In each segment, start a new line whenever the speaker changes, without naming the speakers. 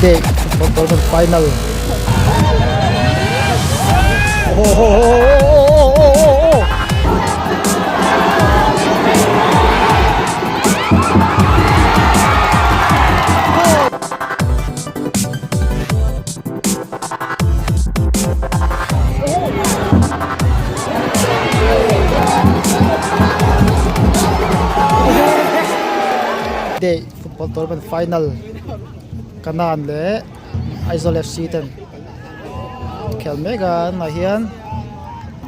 Day football tournament final. Day football tournament final Kanan leh Aizawl FC ten khel mek a tunah hian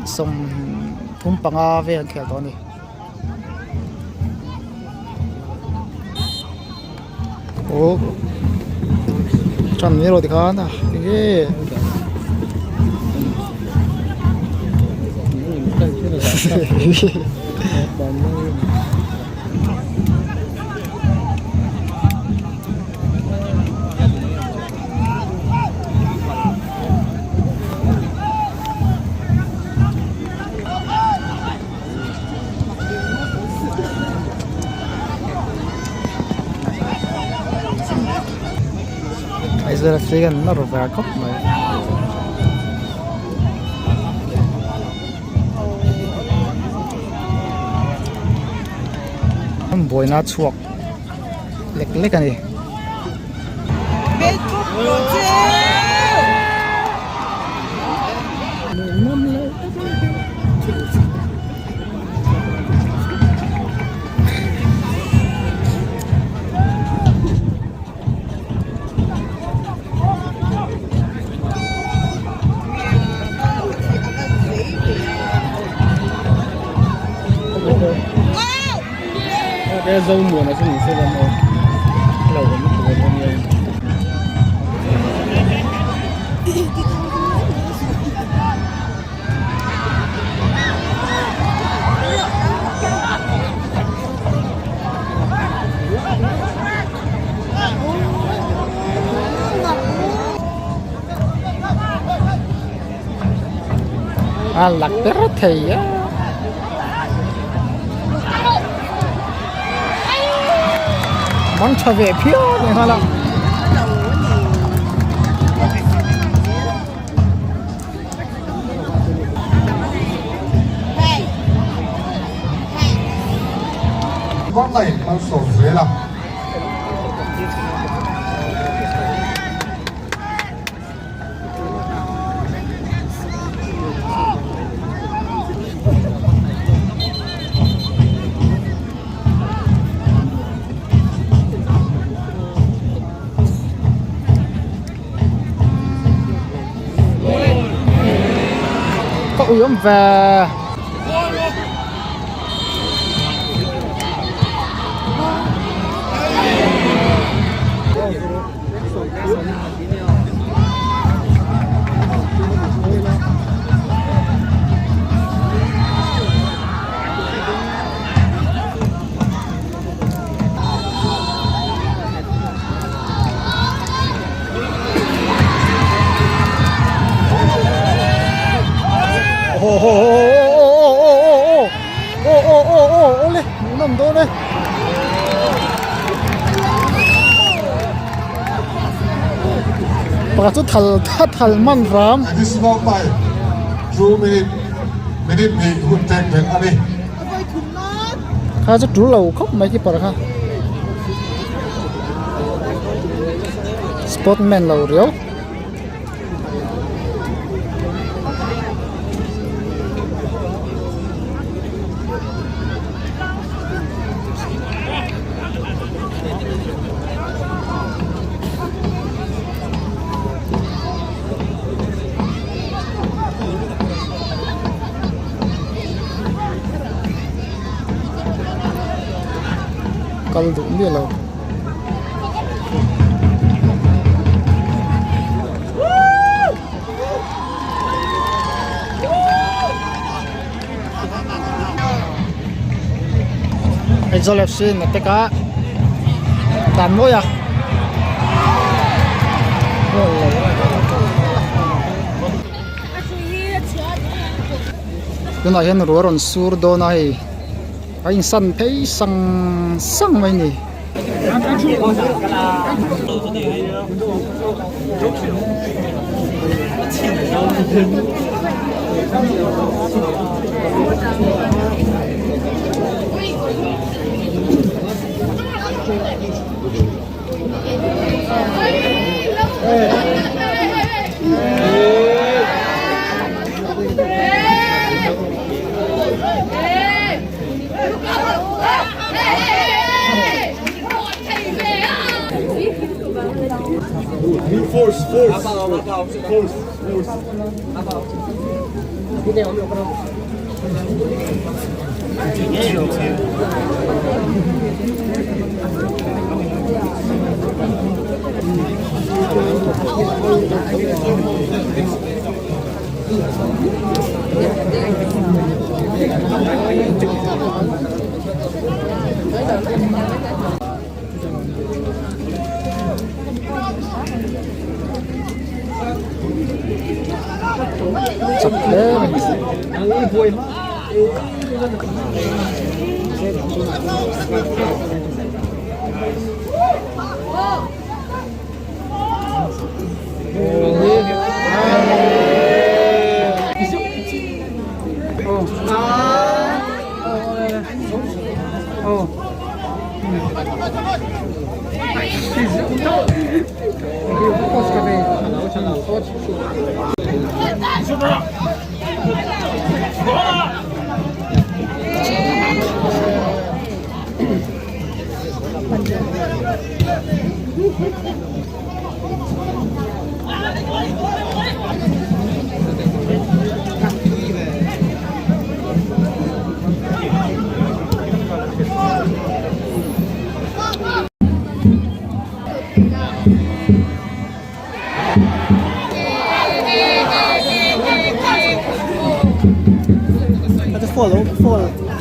35 vel an khel tawh a ni. Aw tran mai erawh tikhan a enge Aizawl FC hian an nawr ve khawp mai. An buaina a chhuak lek lek a ni. A lak ber thei a. Mang tha ve phian leh nghal a. Ka ui awm ve. Pakhat chu thal thal man ram.
Additional time 2 minute minute hnih hun tek belh a ni.
Kha chu tul lo khawp mai keeper kha. Sportman lo riau. Kal duh miah lo. Aizawl FC in attack a dan mawi a. Tunah hian ruah rawn sur dawn a hei a insan phei sang sang mai a ni. Chak hle mai. Follow, follow.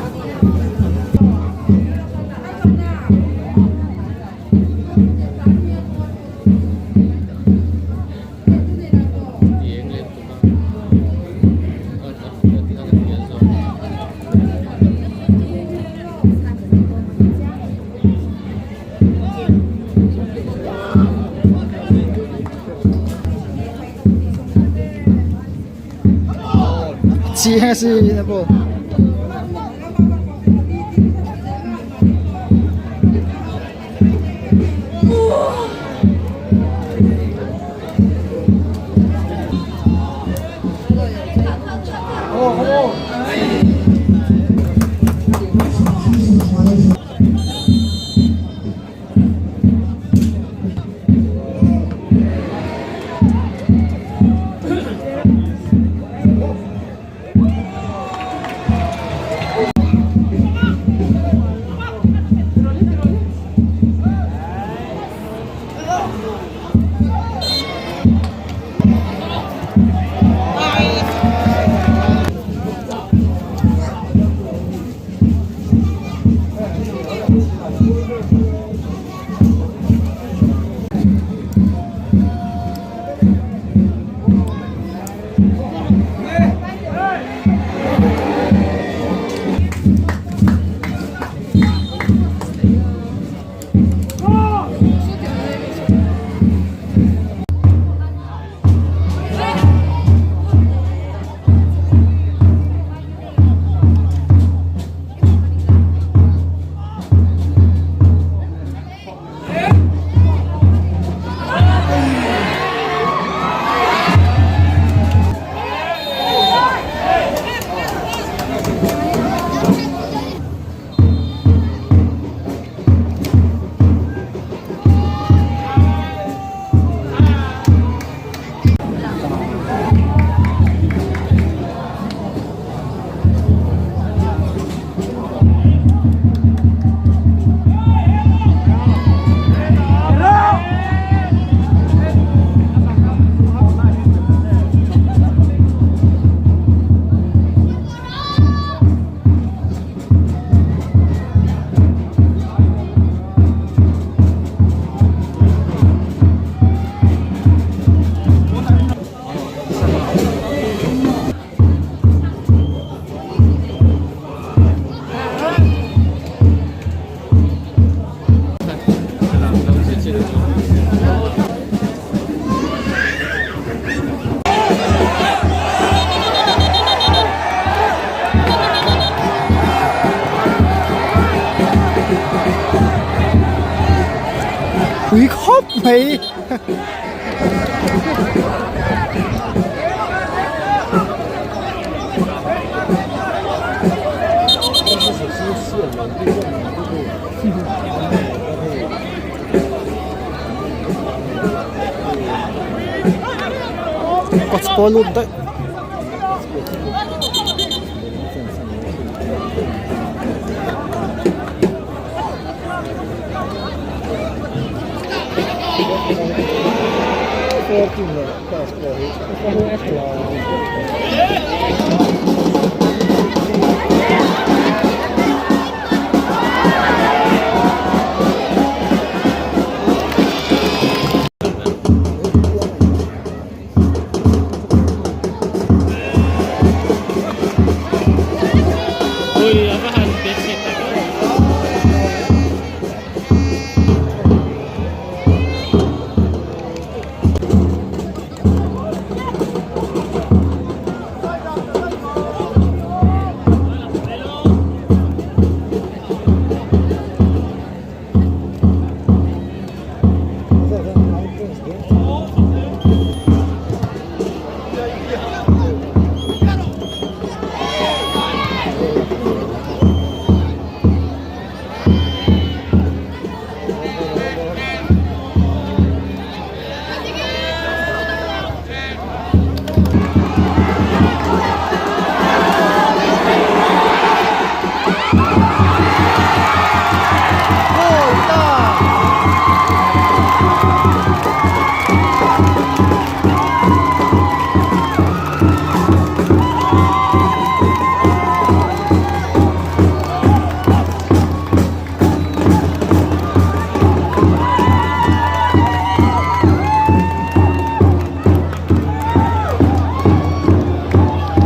Chiang si na po. mai. Coach pawh lut daih.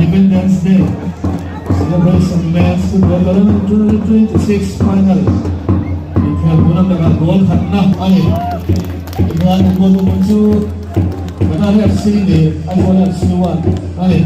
Independence Day Celebration Men's Football Tournament 2026 Final inkhel hmun atanga goal khatna a ni. Tichuan goal hmun chu Kanar FC leh Aizawl FC 1 a ni.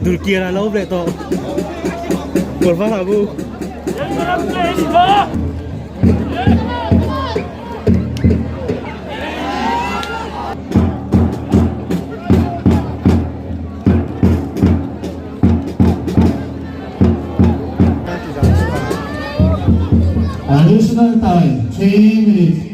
Dulkiar a lo ve tawh kawr var ah bu.
Additional time, 3 minutes.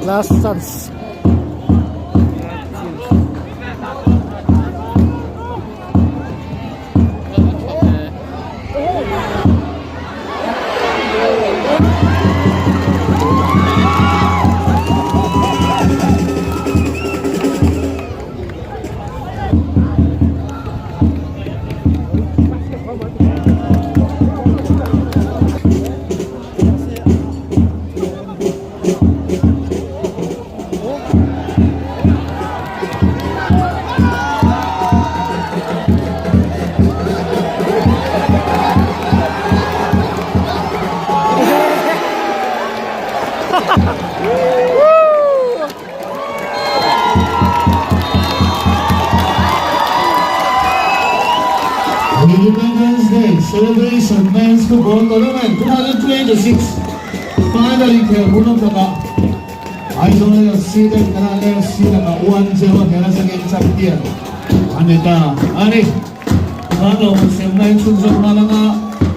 Last chance.
Independence Day Celebration Men's Football Tournament 2026 Final inkhel hun awm takah Aizawl FC ten Kanan FC lakah 1-0 a hmel atangin champion an ni ta a ni. Khan lo semna in chhunzawm nghal anga.